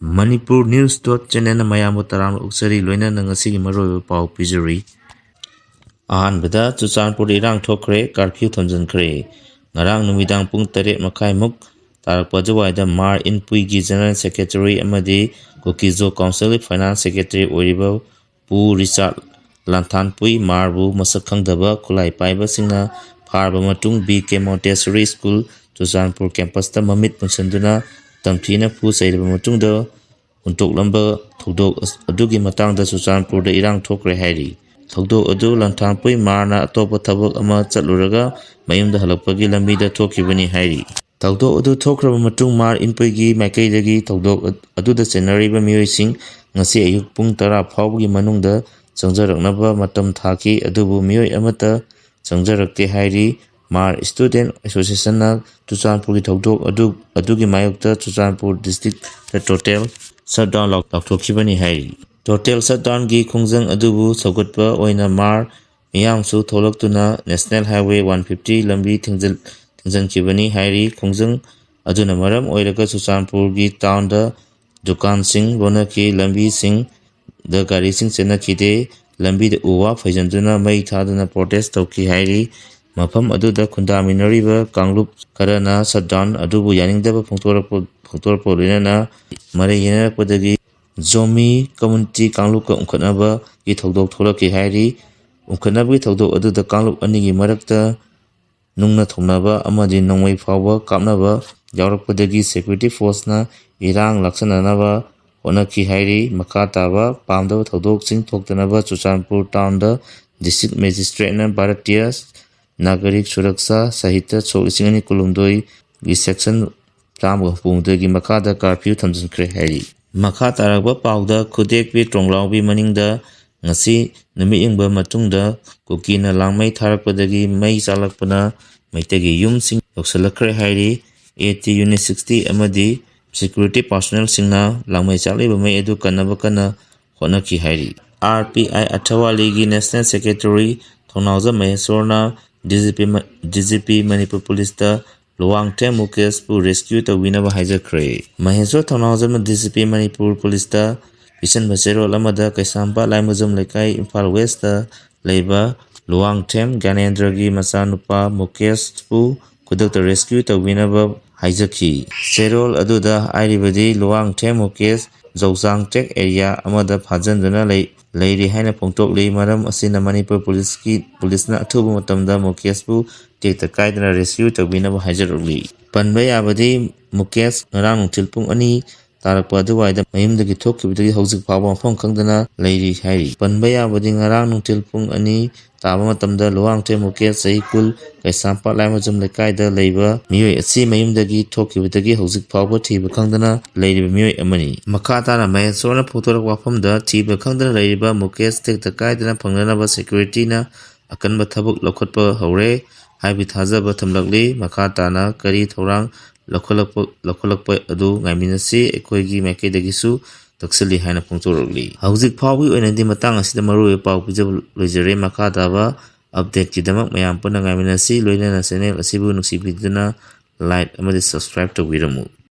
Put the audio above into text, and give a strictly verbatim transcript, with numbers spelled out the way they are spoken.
Manipur News dot channelꯅ ꯃꯌꯥꯝꯕꯨ ꯇꯔꯥꯝꯅ ꯑꯣꯛꯆꯔꯤ, ꯂꯣꯏꯅꯅ ꯉꯁꯤꯒꯤ ꯃꯔꯨꯑꯣꯏꯕ ꯄꯥꯎ ꯄꯤꯖꯔꯤ꯫ ꯑꯍꯥꯟꯕꯗ ꯆꯨꯔꯆꯥꯟꯄꯨꯔꯗ ꯏꯔꯥꯡ ꯊꯣꯛꯈ꯭ꯔꯦ, ꯀꯥꯔꯐ꯭ꯌꯨ ꯊꯝꯖꯤꯟꯈ꯭ꯔꯦ꯫ ꯉꯔꯥꯡ ꯅꯨꯃꯤꯗꯥꯡ ꯄꯨꯡ ꯇꯔꯦꯠ ꯃꯈꯥꯏꯃꯨꯛ ꯇꯥꯔꯛꯄ ꯑꯗꯨꯋꯥꯏꯗ ꯃꯥꯔ ꯏꯟꯄꯨꯏꯒꯤ General Secretary ꯑꯃꯗꯤ ꯀꯨꯀꯤꯖꯣ Councilꯒꯤ Finance Secretary ꯑꯣꯏꯔꯤꯕ ꯄꯨ ꯔꯤꯆꯥꯔꯗ ꯂꯥꯟꯊꯥꯟꯄꯨꯏ ꯃꯥꯔꯕꯨ ꯃꯁꯛ ꯈꯪꯗꯕ ꯈꯨꯠꯂꯥꯏ ꯄꯥꯏꯕꯁꯤꯡꯅ ꯐꯥꯔꯕ ꯃꯇꯨꯡ ꯕꯤ ꯀꯦ ꯃꯣꯟꯇꯦꯁꯣꯔꯤ ꯁ꯭ꯀꯨꯜ ꯆꯨꯔꯆꯥꯟꯄꯨꯔ ꯀꯦꯝꯄꯁꯇ ꯃꯃꯤꯠ ꯄꯨꯟꯁꯤꯟꯗꯨꯅ ꯇꯝꯊꯤꯅ ꯐꯨ ꯆꯩꯔꯕ ꯃꯇꯨꯡꯗ ꯍꯨꯟꯇꯣꯛꯂꯝꯕ ꯊꯧꯗꯣꯛ ꯑꯗꯨꯒꯤ ꯃꯇꯥꯡꯗ ꯆꯨꯔꯆꯥꯟꯄꯨꯔꯗ ꯏꯔꯥꯡ ꯊꯣꯛꯈ꯭ꯔꯦ ꯍꯥꯏꯔꯤ꯫ ꯊꯧꯗꯣꯛ ꯑꯗꯨ ꯂꯥꯟꯊꯥꯟꯄꯨꯏ ꯃꯥꯔꯅ ꯑꯇꯣꯞꯄ ꯊꯕꯛ ꯑꯃ ꯆꯠꯂꯨꯔꯒ ꯃꯌꯨꯝꯗ ꯍꯜꯂꯛꯄꯒꯤ ꯂꯝꯕꯤꯗ ꯊꯣꯛꯈꯤꯕꯅꯤ ꯍꯥꯏꯔꯤ꯫ ꯊꯧꯗꯣꯛ ꯑꯗꯨ ꯊꯣꯛꯈ꯭ꯔꯕ ꯃꯇꯨꯡ ꯃꯥꯔ ꯏꯟꯄꯨꯏꯒꯤ ꯃꯥꯏꯀꯩꯗꯒꯤ ꯊꯧꯗꯣꯛ ꯑꯗꯨꯗ ꯆꯦꯟꯅꯔꯤꯕ ꯃꯤꯑꯣꯏꯁꯤꯡ ꯉꯁꯤ ꯑꯌꯨꯛ ꯄꯨꯡ ꯇꯔꯥ ꯐꯥꯎꯕꯒꯤ ꯃꯅꯨꯡꯗ ꯆꯪꯖꯔꯛꯅꯕ ꯃꯇꯝ ꯊꯥꯈꯤ, ꯑꯗꯨꯕꯨ ꯃꯤꯑꯣꯏ ꯑꯃꯠꯇ ꯆꯪꯖꯔꯛꯇꯦ ꯍꯥꯏꯔꯤ꯫ ꯃꯥꯔ Student Associationꯅ ꯆꯨꯔꯆꯥꯟꯄꯨꯔꯒꯤ ꯊꯧꯗꯣꯛ ꯑꯗꯨ, ꯑꯗꯨꯒꯤ ꯃꯥꯌꯣꯛꯇ ꯆꯨꯔꯆꯥꯟꯄꯨꯔ districtꯇ total shutdown ꯂꯥꯎ-, ꯂꯥꯎꯊꯣꯛꯈꯤꯕꯅꯤ ꯍꯥꯏꯔꯤ꯫ Total shutdownꯒꯤ ꯈꯣꯡꯖꯪ ꯑꯗꯨꯕꯨ ꯁꯧꯒꯠꯄ ꯑꯣꯏꯅ ꯃꯥꯔ ꯃꯤꯌꯥꯝꯁꯨ ꯊꯣꯛꯂꯛꯇꯨꯅ National Highway one fifty ꯂꯝꯕꯤ ꯊꯤꯡꯖꯤꯜ-, ꯊꯤꯡꯖꯤꯟꯈꯤꯕꯅꯤ ꯍꯥꯏꯔꯤ꯫ ꯈꯣꯡꯖꯪ ꯑꯗꯨꯅ ꯃꯔꯝ ꯑꯣꯏꯔꯒ ꯆꯨꯔꯆꯥꯟꯄꯨꯔꯒꯤ townꯗ ꯗꯨꯀꯥꯟꯁꯤꯡ ꯂꯣꯟꯅꯈꯤ, ꯂꯝꯕꯤꯁꯤꯡꯗ ꯒꯥꯔꯤꯁꯤꯡ ꯆꯦꯟꯅꯈꯤꯗꯦ, ꯂꯝꯕꯤꯗ ꯎ ꯋꯥ ꯐꯩꯖꯤꯟꯗꯨꯅ ꯃꯩ ꯊꯥꯗꯨꯅ protest ꯇꯧꯈꯤ ꯍꯥꯏꯔꯤ꯫ ꯃꯐꯝ ꯑꯗꯨꯗ ꯈꯨꯟꯗꯥꯃꯤꯟꯅꯔꯤꯕ ꯀꯥꯡꯂꯨꯞ ꯈꯔꯅ shutdown ꯑꯗꯨꯕꯨ ꯌꯥꯅꯤꯡꯗꯕ ꯐꯣꯡꯗꯣꯔꯛꯄ, ꯐꯣꯡꯗꯣꯔꯛꯄ ꯂꯣꯏꯅꯅ ꯃꯔꯩ ꯌꯦꯠꯅꯔꯛꯄꯗꯒꯤ ꯖꯣꯃꯤ community ꯀꯥꯡꯂꯨꯞꯀ ꯎꯪꯈꯠꯅꯕꯒꯤ ꯊꯧꯗꯣꯛ ꯊꯣꯛꯂꯛꯈꯤ ꯍꯥꯏꯔꯤ꯫ ꯎꯪꯈꯠꯅꯕꯒꯤ ꯊꯧꯗꯣꯛ ꯑꯗꯨꯗ ꯀꯥꯡꯂꯨꯞ ꯑꯅꯤꯒꯤ ꯃꯔꯛꯇ ꯅꯨꯡꯅ ꯊꯣꯡꯅꯕ ꯑꯃꯗꯤ ꯅꯣꯡꯃꯩ ꯐꯥꯎꯕ ꯀꯥꯞꯅꯕ ꯌꯥꯎꯔꯛꯄꯗꯒꯤ security forceꯅ ꯏꯔꯥꯡ ꯂꯥꯛꯁꯟꯅꯅꯕ ꯍꯣꯠꯅꯈꯤ ꯍꯥꯏꯔꯤ꯫ ꯃꯈꯥ ꯇꯥꯕ ꯄꯥꯝꯗꯕ ꯊꯧꯗꯣꯛꯁꯤꯡ ꯊꯣꯛꯇꯅꯕ ꯆꯨꯔꯆꯥꯟꯄꯨꯔ townꯗ district magistrateꯅ ꯚꯥꯔꯇꯤꯌ ꯅꯥꯒꯔꯤꯛ ꯁꯨꯔꯛꯁꯥ ꯁꯥꯍꯤꯇ꯭ꯌ ꯁꯣꯛ ꯂꯤꯁꯤꯡ ꯑꯅꯤ ꯀꯨꯟꯍꯨꯝꯗꯣꯏꯒꯤ section ꯆꯥꯝꯃꯒ ꯍꯨꯝꯐꯨꯗꯒꯤ ꯃꯈꯥꯗ curfew ꯊꯝꯖꯤꯟꯈ꯭ꯔꯦ ꯍꯥꯏꯔꯤ꯫ ꯃꯈꯥ ꯇꯥꯔꯛꯄ ꯄꯥꯎꯗ ꯈꯨꯗꯦꯛꯄꯤ ꯇ꯭ꯔꯣꯡꯂꯥꯎꯕꯤ ꯃꯅꯤꯡꯗ ꯉꯁꯤ ꯅꯨꯃꯤꯠ ꯌꯨꯡꯕ ꯃꯇꯨꯡꯗ ꯀꯨꯀꯤꯅ ꯂꯥꯡꯃꯩ ꯊꯥꯔꯛꯄꯗꯒꯤ ꯃꯩ ꯆꯥꯛꯂꯛꯄꯅ ꯃꯩꯇꯩꯒꯤ ꯌꯨꯝꯁꯤꯡ ꯌꯧꯁꯤꯜꯂꯛꯈ꯭ꯔꯦ ꯍꯥꯏꯔꯤ꯫ AT Unit sixty ꯑꯃꯗꯤ security personnelꯁꯤꯡꯅ ꯂꯥꯡꯃꯩ ꯆꯥꯛꯂꯤꯕ ꯃꯩ ꯑꯗꯨ ꯀꯟꯅꯕ ꯀꯟꯅ ꯍꯣꯠꯅꯈꯤ ꯍꯥꯏꯔꯤ꯫ RPI ꯑꯊꯋꯥꯂꯤꯒꯤ National Secretary ꯊꯧꯅꯥꯎꯖꯝ ꯃꯍꯦꯁꯣꯔꯅ DGP ꯃ-, DGP ꯃꯅꯤꯄꯨꯔ ꯄꯨꯂꯤꯁꯇ ꯂꯨꯋꯥꯡꯊꯦꯝ ꯃꯨꯀꯦꯁꯄꯨ rescue ꯇꯧꯕꯤꯅꯕ ꯍꯥꯏꯖꯈ꯭ꯔꯦ꯫ ꯃꯍꯦꯁꯣꯔ ꯊꯧꯅꯥꯎꯖꯝꯅ D C P ꯃꯅꯤꯄꯨꯔ ꯄꯨꯂꯤꯁꯇ ꯄꯤꯁꯤꯟꯕ ꯆꯦꯔꯣꯜ ꯑꯃꯗ ꯀꯩꯁꯥꯝꯄꯥꯠ ꯂꯥꯏꯃꯖꯨꯝ ꯂꯩꯀꯥꯏ, ꯏꯝꯐꯥꯜ Westꯇ ꯂꯩꯕ ꯂꯨꯋꯥꯡꯊꯦꯝ ꯒ꯭ꯌꯥꯅꯦꯟꯗ꯭ꯔꯒꯤ ꯃꯆꯥꯅꯨꯄꯥ ꯃꯨꯀꯦꯁꯄꯨ ꯈꯨꯗꯛꯇ rescue ꯇꯧꯕꯤꯅꯕ ꯍꯥꯏꯖꯈꯤ꯫ ꯆꯦꯔꯣꯜ ꯑꯗꯨꯗ ꯍꯥꯏꯔꯤꯕꯗꯤ, ꯂꯨꯋꯥꯡꯊꯦꯝ ꯃꯨꯀꯦꯁ ꯖꯧꯆꯥꯡ tract area ꯑꯃꯗ ꯐꯥꯖꯤꯟꯗꯨꯅ ꯂꯩ, ꯂꯩꯔꯤ ꯍꯥꯏꯅ ꯐꯣꯡꯗꯣꯛꯂꯤ꯫ ꯃꯔꯝ ꯑꯁꯤꯅ ꯃꯅꯤꯄꯨꯔ ꯄꯨꯂꯤꯁꯀꯤ, ꯄꯨꯂꯤꯁꯅ ꯑꯊꯨꯕ ꯃꯇꯝꯗ ꯃꯨꯀꯦꯁꯄꯨ ꯇꯦꯛꯇ ꯀꯥꯏꯗꯅ rescue ꯇꯧꯕꯤꯅꯕ ꯍꯥꯏꯖꯔꯛꯂꯤ꯫ ꯄꯟꯕ ꯌꯥꯕꯗꯤ, ꯃꯨꯀꯦꯁ ꯉꯔꯥꯡ ꯅꯨꯡꯊꯤꯜ ꯄꯨꯡ ꯑꯅꯤ ꯇꯥꯔꯛꯄ ꯑꯗꯨꯋꯥꯏꯗ ꯃꯌꯨꯝꯗꯒꯤ ꯊꯣꯛꯈꯤꯕꯗꯒꯤ ꯍꯧꯖꯤꯛ ꯐꯥꯎꯕ ꯃꯐꯝ ꯈꯪꯗꯅ ꯂꯩꯔꯤ ꯍꯥꯏꯔꯤ꯫ ꯄꯟꯕ ꯌꯥꯕꯗꯤ, ꯉꯔꯥꯡ ꯅꯨꯡꯊꯤꯜ ꯄꯨꯡ ꯑꯅꯤ ꯇꯥꯕ ꯃꯇꯝꯗ ꯂꯨꯋꯥꯡꯊꯦꯝ ꯃꯨꯀꯦꯁ, ꯆꯍꯤ ꯀꯨꯟ, ꯀꯩꯁꯥꯝꯄꯥꯠ ꯂꯥꯏꯃꯖꯨꯝ ꯂꯩꯀꯥꯏꯗ ꯂꯩꯕ ꯃꯤꯑꯣꯏ ꯑꯁꯤ ꯃꯌꯨꯝꯗꯒꯤ ꯊꯣꯛꯈꯤꯕꯗꯒꯤ ꯍꯧꯖꯤꯛ ꯐꯥꯎꯕ ꯊꯤꯕ ꯈꯪꯗꯅ ꯂꯩꯔꯤꯕ ꯃꯤꯑꯣꯏ ꯑꯃꯅꯤ꯫ ꯃꯈꯥ ꯇꯥꯅ ꯃꯍꯦꯁꯣꯔꯅ ꯐꯣꯡꯗꯣꯔꯛꯄ ꯋꯥꯐꯝꯗ, ꯊꯤꯕ ꯈꯪꯗꯅ ꯂꯩꯔꯤꯕ ꯃꯨꯀꯦꯁ ꯇꯦꯛꯇ ꯀꯥꯏꯗꯅ ꯐꯪꯅꯅꯕ securityꯅ ꯑꯀꯟꯕ ꯊꯕꯛ ꯂꯧꯈꯠꯄ ꯍꯧꯔꯦ ꯍꯥꯏꯕꯒꯤ ꯊꯥꯖꯕ ꯊꯝꯂꯛꯂꯤ꯫ ꯃꯈꯥ ꯇꯥꯅ ꯀꯔꯤ ꯊꯧꯔꯥꯡ ꯂꯧꯈꯠꯂꯛꯄ, ꯂꯧꯈꯠꯂꯛꯄ ꯑꯗꯨ ꯉꯥꯏꯃꯤꯟꯅꯁꯤ, ꯑꯩꯈꯣꯏꯒꯤ ꯃꯥꯏꯀꯩꯗꯒꯤꯁꯨ ꯅꯛꯁꯤꯜꯂꯤ ꯍꯥꯏꯅ ꯐꯣꯡꯗꯣꯔꯛꯂꯤ꯫ ꯍꯧꯖꯤꯛ ꯐꯥꯎꯕꯒꯤ ꯑꯣꯏꯅꯗꯤ ꯃꯇꯥꯡ ꯑꯁꯤꯗ ꯃꯔꯨꯑꯣꯏꯕ ꯄꯥꯎ ꯄꯤꯖꯕ ꯂꯣꯏꯖꯔꯦ꯫ ꯃꯈꯥ ꯇꯥꯕ updateꯀꯤꯗꯃꯛ ꯃꯌꯥꯝ ꯄꯨꯟꯅ ꯉꯥꯏꯃꯤꯟꯅꯁꯤ꯫ ꯂꯣꯏꯅꯅ channel ꯑꯁꯤꯕꯨ ꯅꯨꯡꯁꯤꯕꯤꯗꯨꯅ like ꯑꯃꯗꯤ subscribe ꯇꯧꯕꯤꯔꯝꯃꯨ꯫